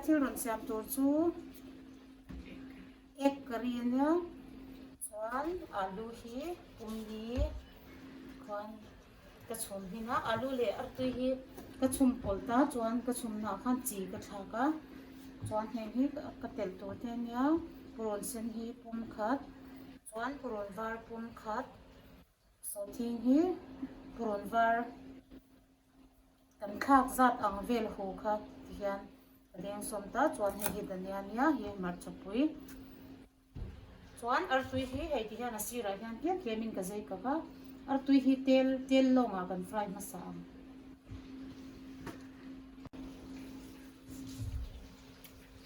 thil rawn siam tur chu egg curry a nia chuan alu hi pumli khuan ka chhum hmin a alu leh artui hi ka chhum pawlh ta chuan ka chhum naah khan chi ka thlak a chuan heng hi ka telh tur te a nia purun sen hi pum khat chuan purun var pum khat sawhthing hi purun var. Kan thlak zat ang vel hu kha ti hian ka leng sawm ta chuan hei hi dhania nia hi hmarcha pui chuan artui hi hei ti hian a sirah hian tlem tlem in ka zei kak a artui hi tel tel lawngah kan fry hmasa ang.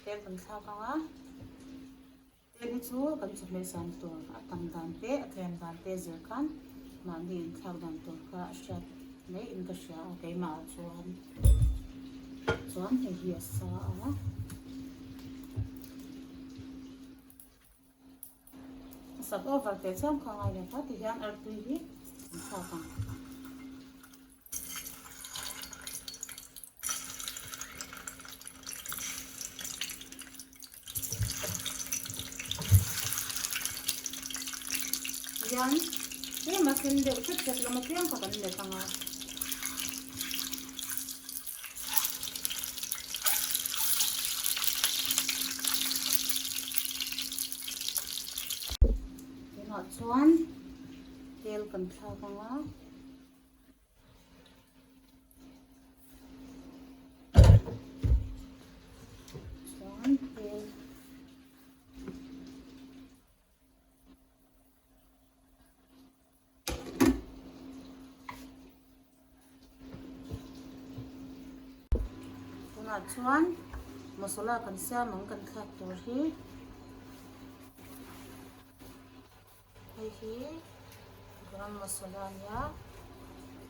Tel kan thlak ang a. Tel hi chu kan chawhmeh siam tur a tam dan te a tlem dan te zir khan mahni inthlak dan tur kha a hriat mai in ka hria a keimah ah chuan chuan hei hi a sa a. A sak over teh chiam kha ngai lo va tihian artui hi an thlak ang. Hian tlem a sen deuh hret hret lam apiang kha kan let ang a. Tunah chuan tel kan thlak ang a. Chuan tel tunah chuan masala kan siam ang kan thlak tur hi Hei hi garam masala a nia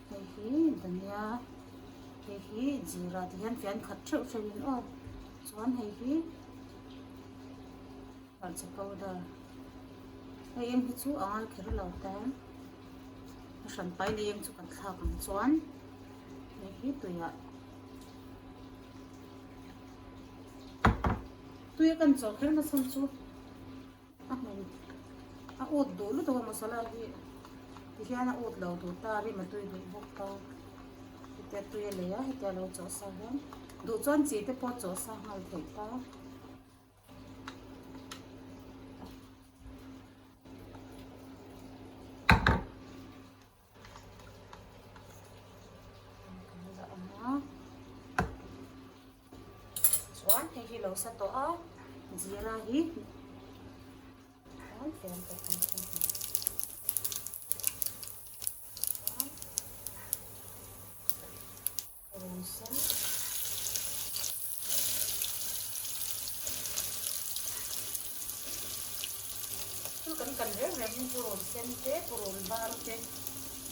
hei hi dhania hei hi jeera ti hian fian khat theuh theuh in aw chuan hei hi hmarcha powder hei eng hi chu a ngai kher lo ta a hran pai leh eng chu kan thlak ang chuan hei hi tuiah tuia kan chawh kher na chhan chu. A hmun a ut duh lutuk a masala hi tihian a ut lo duh ta rim a tui duh bawk ta hetia tui a lei a hetia lo chawh sa hian duh chuan chi te pawh chawh sa nghal theih ta. Chuan hei hi lo sa tawh a jeera hi chuan tlem te kan thleng ang chuan rawn sen chu kan kan reng reng in purun sen te purun var te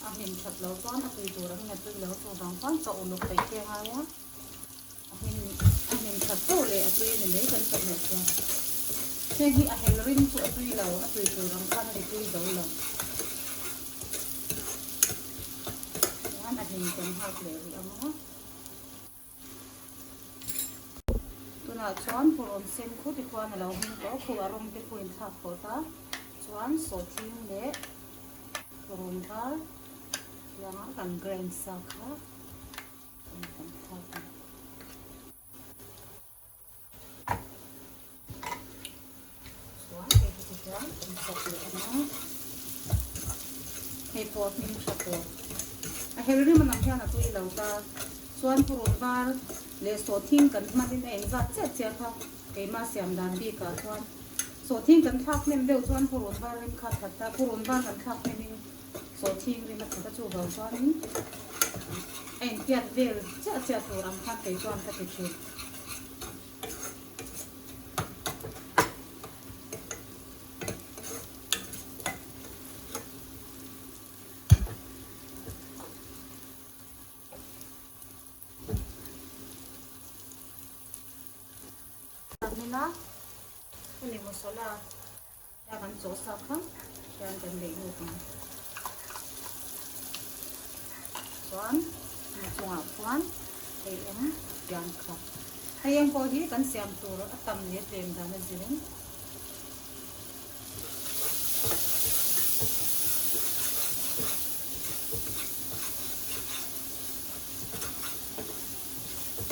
a hmin that loh chuan a tui tur ang in a tui lo chuvang chuan ka uluk peih te ngai a. A hmin a hmin that deuh leh a tui a ni mai kan chawp leh chuan heng hi a hel rim chu a tui lo a tui tur ang khan a ri tui zo lo chuan a hmin kan nghak leh rih ang a tunah chuan purun sen khu te khuan a lo hming tawh khu a rawng te khu in thlak tawh ta chuan sawhthing leh purun var tianga kan grind sa kha. Hei pawh hming tha tawh a hel rim a lang hian a tui lo ta chuan purun var leh sawhthing kan hman in a engzat chiah chiah kha keimah siam dan bik ah chuan sawhthing kan thlak hnem deuh chuan purun var rim kha a that a purun var kan thlak hnem in Sawhthing rim a that a chuvang chuanin a intiat vel chiah chiah tur ang khan kei chuan ka ti thin. Hmina hemi masala Hei kan chawh sa kha hian kan lei lut ang. Chuan a chungah khuan hei eng pian kha. Aieng pawh hi kan siam tur a tam leh tlem dan a zir in.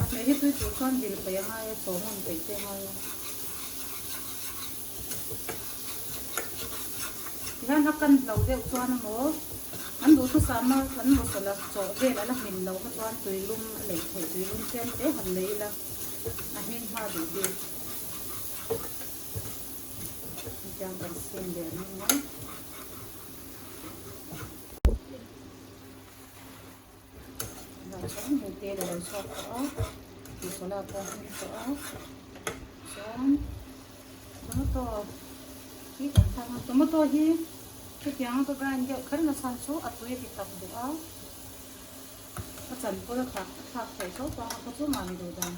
A hmeh hi tui tur chuan vil peih a ngai a, chaw hmun peih te a ngai a. Tihian a kan hlo deuh chuan emaw an duhthusam a kan masala chawh vel a la hmin loh kha chuan tuilum a lei theih tuilum tlem te han lei ila a hmin hma duh bik. Hetiang kan siam leh ang emaw. Tunah chuan hei tel a lo chhuak tawh a, masala pawh a hming tawh a, chuan tomato hi kan thlak a, tomato hi hetiang a ka grind deuh kher na chhan chu a tui a ti tak duh a, a chan pawl a thlak a thlak theih tho tawh a, khaw chu mahni duh dan.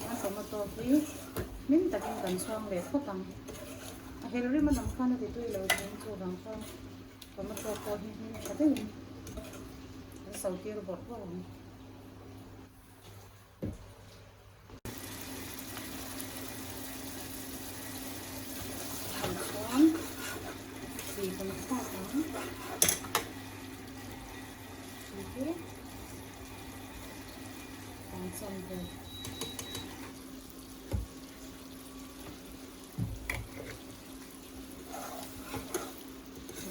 A tomato hi hlim takin kan chhuang leh phawt ang. A hel rim a lam khan a ti tui lo thin chuvang chuan tomato pawh hi hlim tha deuhin kan so tir bawrh bawrh ang. Chuan chi kan thlak ang chi hi kan chawm vel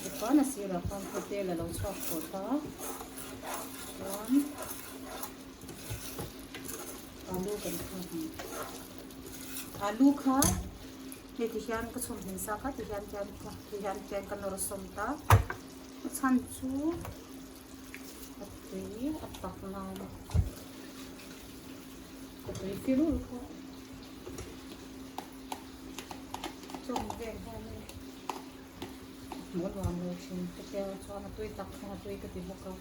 tichuan a sirah khan hotel a lo chhuak tawh ta chuan Alu kan thlak ang. Alu kha hei ti hian ka chhum hmin sa kha ti hian hian ti hian hian ka nawr sawm ta. A chhan chu a tui a tak nan a tui fir ul kha chawm vel hian hmuh a nuam lo thin ka tia chuan a tui tak khan a tui ka ti bawk a.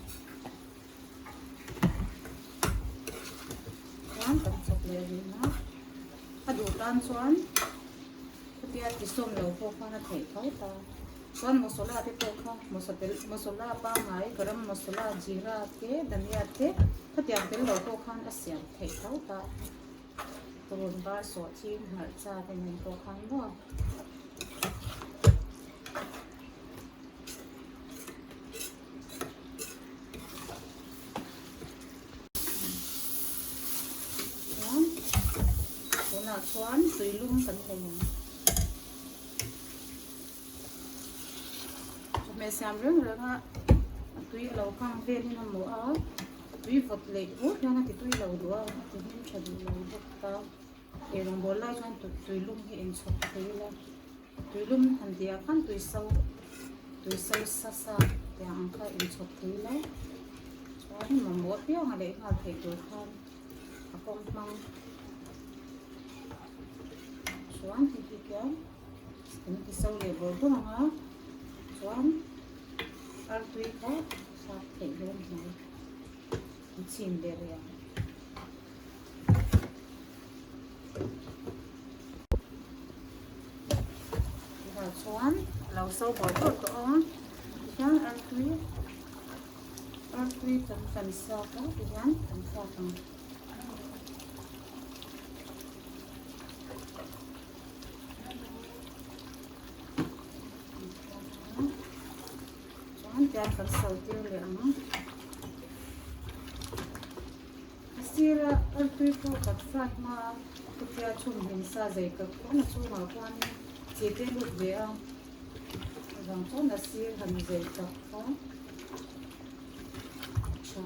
Chuan kan chawp leh rih a, a duh tan chuan khutia tisawm lo pawh khan a theih tho ta. Chuan masala te pawh kha masala pangngai garam masala jeera te dhania te khatiang tel lo pawh khan a siam theih tho ta. Purun var sawh ching hmarcha te nen pawh khan maw. Chuan tunah chuan tuilum kan nei ang. Chawhmeh siam reng reng a a tui a lo kang velin a mawh a, tui vawt leh vur hian a ti tui lo duh a, a ti hlim tha duh lo bawk ta. Ei rawngbawl lai chuan tuilum hi inchhawp thei ila. Tuilum han tih ah khan tuiso tuiso sa sa tiang ang kha inchhawp thei ila chuan mamawh apiang a leh nghal theih tur khan a kawng hmang chuan hei hi khian kan ti so leh bawrh bawrh ang a chuan artui kha thlak theih dawn hnai an chhin leh rih ang. Tunah chuan a lo so bawrh bawrh tawh a tihian artui artui kan kan sak a tihian kan thlak ang. Chuan tiang kan so tir leh ang. A sira artui pawh kan fry hma a, chutia chhum hlim sa zei ka khuan a chhungah khuanin chi te lut ve a, avang chuan a sir han zei tak kha a tha.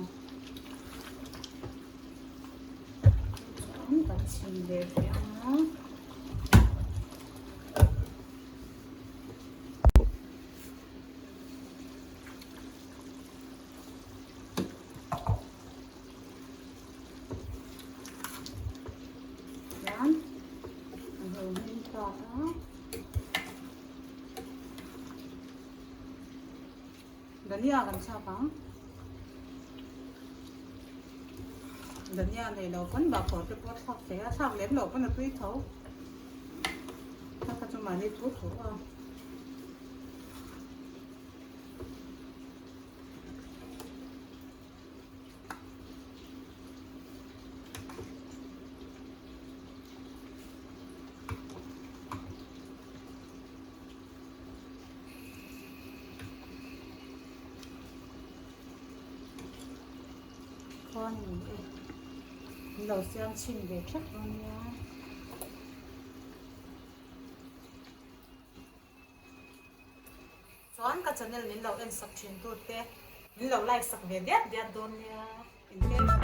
Chuan kan chhin ve ve ang a. Chuan a lo hming ta a. Dhania kan chhak ang. Dhania nei lo pawn bahkhawr te pawh a thlak thei a, thlak lem loh pawn a tui tho. Kha kha chu mahni thu thu a. chuan ni e. Min lo siam chhin ve theuh dawn nia. Chuan ka channel min lo en sak thin tu te min lo like sak ve diat diat dawn nia. Intel.